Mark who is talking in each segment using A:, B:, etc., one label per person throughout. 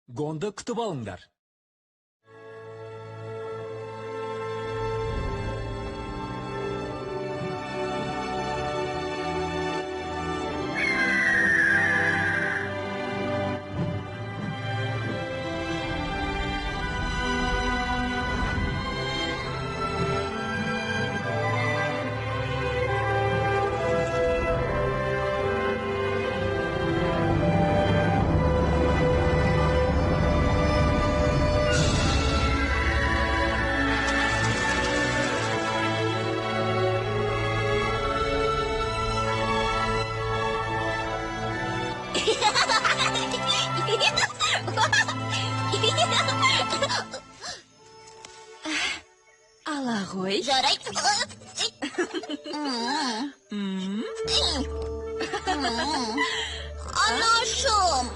A: Гонды күтіп алыңдар.
B: Ала ғой.
C: Жарайды. Анашым.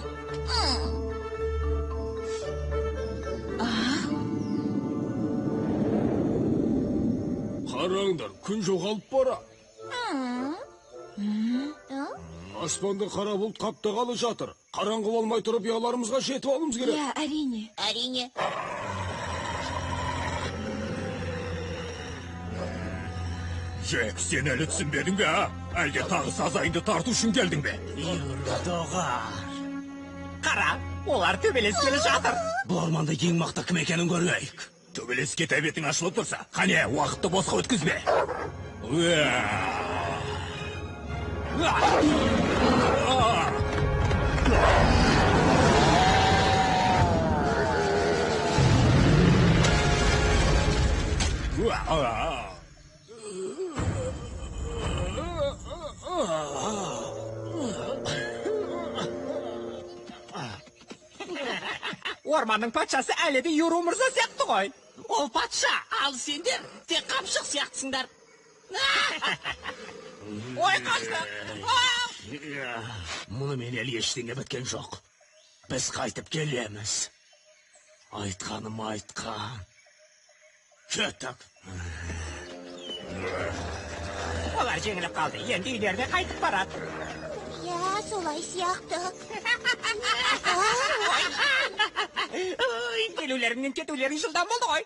D: Қараңдар, күн жоғалып бара. Аспанда қара бұлт қаптағалы жатыр. Қараңғы болмай тұрып ұяларымызға жетіп алуымыз керек.
B: Иә, әрине.
C: Әрине.
E: Джек, сен әлі түсінбедің бе, а? Әлде тағы сазайыңды тарту үшін келдің бе?
F: Доғар.
G: Қара, олар төбелескелі жатыр.
F: Бұл орманда ең мықты кім екенін көрейік.
E: Төбелеске тәбетің ашылып тұрса, қане, уақытты босқа өткізбе.
G: Орманның патшасы әлі де Юру мырза сияқты ғой.
H: Ол патша, ал сендер тек қапшық сияқтысыңдар.
G: Ой, қашты.
F: Мұнымен әлі ештеңе біткен жоқ. Біз қайтып келеміз. Айтқаным айтқан. Кеттік.
G: Олар жеңіліп қалды. Енді үйлеріне қайтып барады.
C: Иә, солай сияқты.
G: Ой, келулеріңнен кетулерің жылдам болды ғой.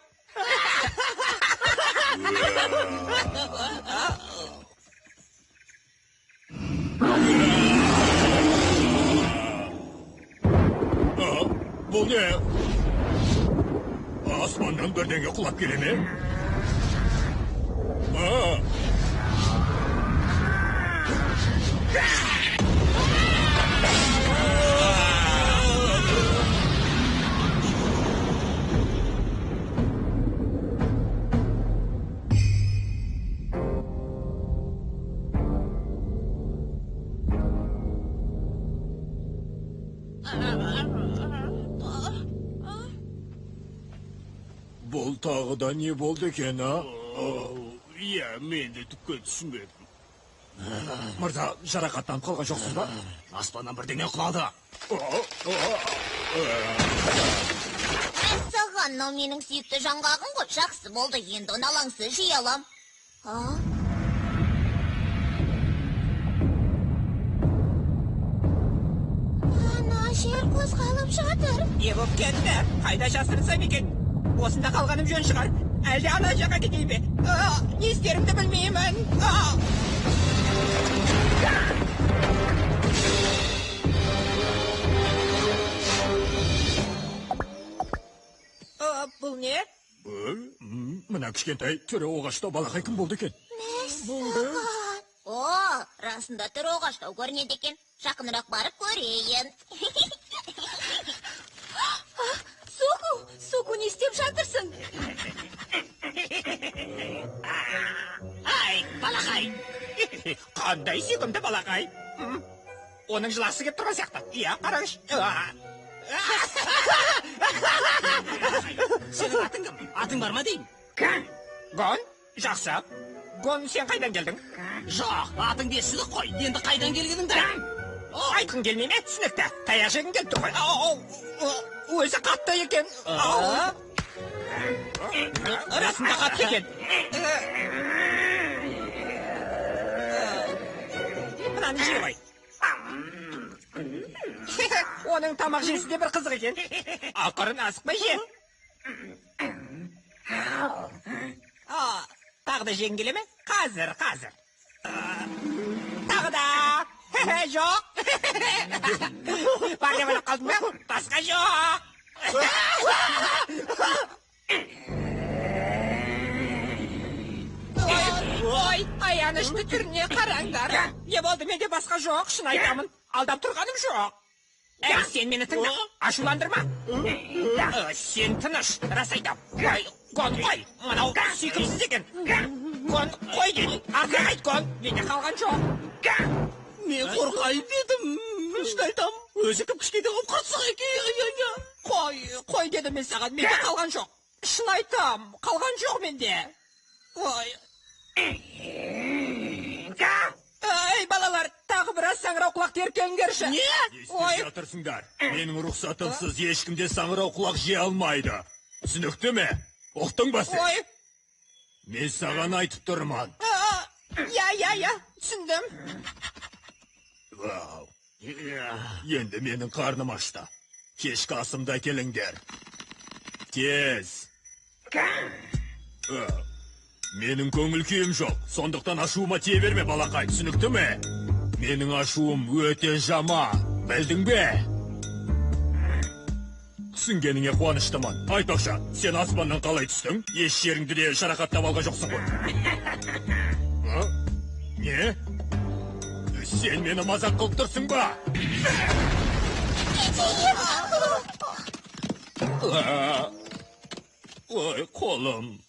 E: Бұл не? Аспаннан бірдеңе құлап келе ме? Бұл тағы да не болды екен, а?
D: Иә, мен де түкке түсінбедім.
E: Мырза, жарақаттанып қалған жоқсыз ба?
F: Аспаннан бірдеңе құлады.
C: Мәссаған, мынау менің сүйікті жаңғағым ғой. Жақсы болды, енді оны алаңсыз жей алам. Ана жер қозғалып жатыр.
G: Не болып кетті? Қайда жасырынсам екен? Осында қалғаным жөн шығар. Әлде ана жаққа кетейін бе? Не істерімді білмеймін. Бұл не?
E: Мына кішкентай түрі оғаштау балақай кім болды екен?
C: Мәссаған. О, расында түрі оғаштау көрінеді екен. Жақынырақ барып көрейін.
B: Соку, Соку, не істеп жатырсың?
G: Ай, балақай. Қандай сүйкімді балақай. Оның жылағысы кеп тұрған сияқты. Иә, қараңызшы.
H: Сенің атың кім? Атың бар ма деймін?
G: Гон, жақсы. Гон, сен қайдан келдің?
H: Жоқ, атың бесілік қой. Енді қайдан келгеніңді айт.
G: Айтқың келмей ме? Түсінікті. Таяқ жегің келіп тұр ғой. Өзі қатты екен. Расында қатты екен. Мынаны жей ғой. Оның тамақ жесі де бір қызық екен. Ақырын, асықпай же. Тағы да жегің келе ме? Қазір, қазір. Тағы да. Жоқ. Бар деп ойлап қалдың ба? Басқа жоқ. Ой, аянышты түріне қараңдар. Не болды, менде басқа жоқ, шын айтамын. Алдап тұрғаным жоқ. Әй, сен мені тыңда, ашуландырма. Сен тыныш, рас айтам. Ой, Гон, қой, мынау сүйкімсіз екен. Гон, қой деймін, артқа қайт, Гон. Менде қалған жоқ.
H: Мен қорқайын дедім. Шын айтам, өзі кіп-кішкентай болып қырсық екен.
G: Қой, қой дедім мен саған, менде қалған жоқ. Шын айтам, қалған жоқ менде. Ой. Эй, балалар, тағы біраз саңырау құлақ теріп келіңдерші.
H: Не?
E: Не істеп жатырсыңдар? Менің рұқсатымсыз ешкім де саңырау құлақ жей алмайды. Түсінікті ме? Ұқтың ба сен?
G: Ой.
E: Мен саған айтып тұрмын.
G: Я, я, я, түсіндім.
E: Вау. Енді менің қарным ашты. Кешкі асымды әкеліңдер. Тез. Менің көңіл күйім жоқ. Сондықтан ашуыма тие берме, балақай. Түсінікті ме? Менің ашуым өте жаман. Білдің бе? Түсінгеніңе қуаныштымын. Айтпақшы, сен аспаннан қалай түстің? Еш жеріңді де жарақаттап алған жоқсың ғой. Не? Сен мені мазақ қылып тұрсың ба? Ой, қолым.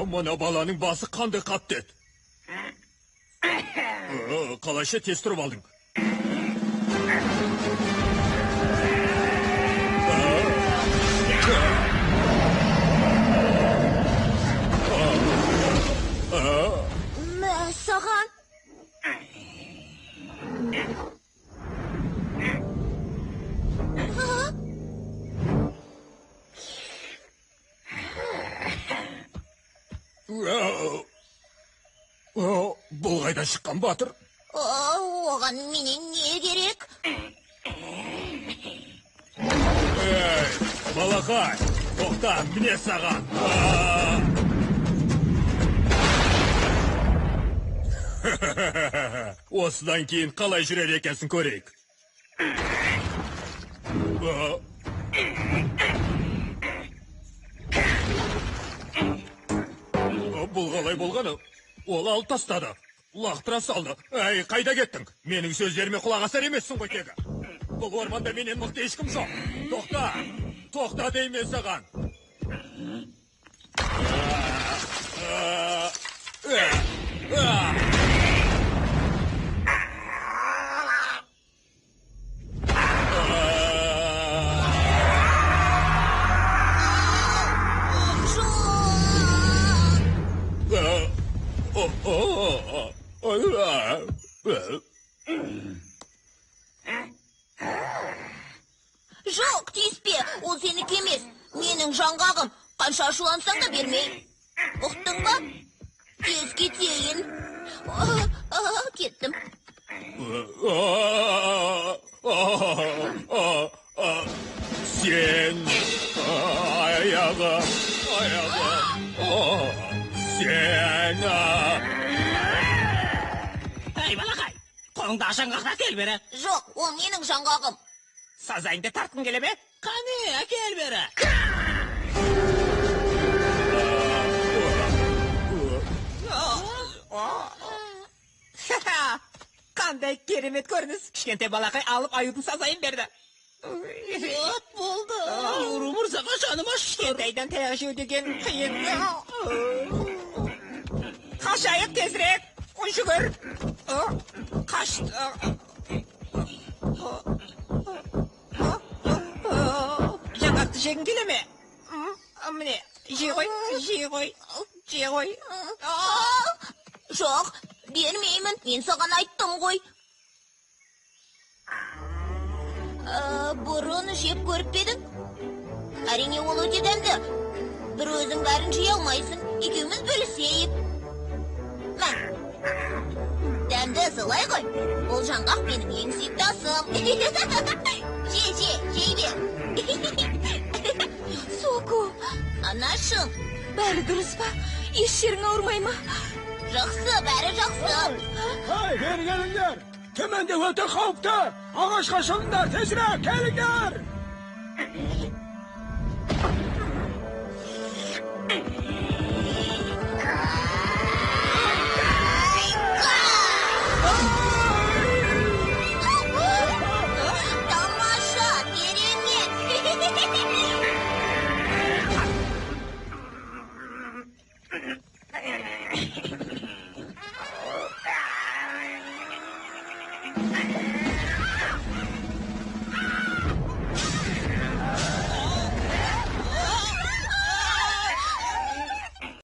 E: Мына баланың басы қандай қатты еді. Қалайша тез тұрып алдың?
C: Мәссаған.
E: Бұл қайдан шыққан батыр?
C: Оған менен не керек?
E: Ей, балақай, тоқта, міне саған. Осыдан кейін қалай жүрер екенсің көрейік. Бұл қалай болғаны? Ол алып тастады. Лақтыра салды. Әй, қайда кеттің? Менің сөздеріме құлақ асар емессің ғой тегі. Бұл орманда менен мықты ешкім жоқ. Тоқта! Тоқта деймін мен саған.
C: Жоқ, тиіспе, ол сенікі емес. Менің жаңғағым. Қанша ашулансаң да бермеймін. Ұқтың ба? Тез кетейін. Кеттім.
E: Сен аяғым, аяғым. Сен.
H: Әй, балақай, қолыңдағы жаңғақты әкел бері.
C: Жоқ, ол менің жаңғағым.
G: Сазайыңды тартқың келе ме?
H: Қане, әкел бері.
G: Қандай керемет көрініс. Кішкентай балақай алып аюдың сазайын берді.
H: Ұят болды. Юру мырзаға жаным ашып тұр.
G: Кішкентайдан таяқ жеу деген қиын. Қашайық тезірек. Жүгір. Қаш. Жаңғақты жегің келе ме? Міне, жей ғой, жей ғой, жей ғой.
C: Жоқ, бермеймін. Мен саған айттым ғой. Бұрын жеп көріп пе едің? Әрине, ол өте дәмді. Бір өзің бәрін жей алмайсың. Екеуміз бөлісейік. Мә. Дәмді солай ғой. Бұл жаңғақ менің ең сүйікті асым. Же, же, жей бер.
B: Соку,
C: Анашым,
B: бәрі дұрыс па? Еш жерің ауырмай ма?
C: Жақсы, бәрі жақсы.
D: Ей, бері келіңдер. Төменде өте қауіпті. Ағашқа шығыңдар, тезірек келіңдер.
C: Тамаша, керемет.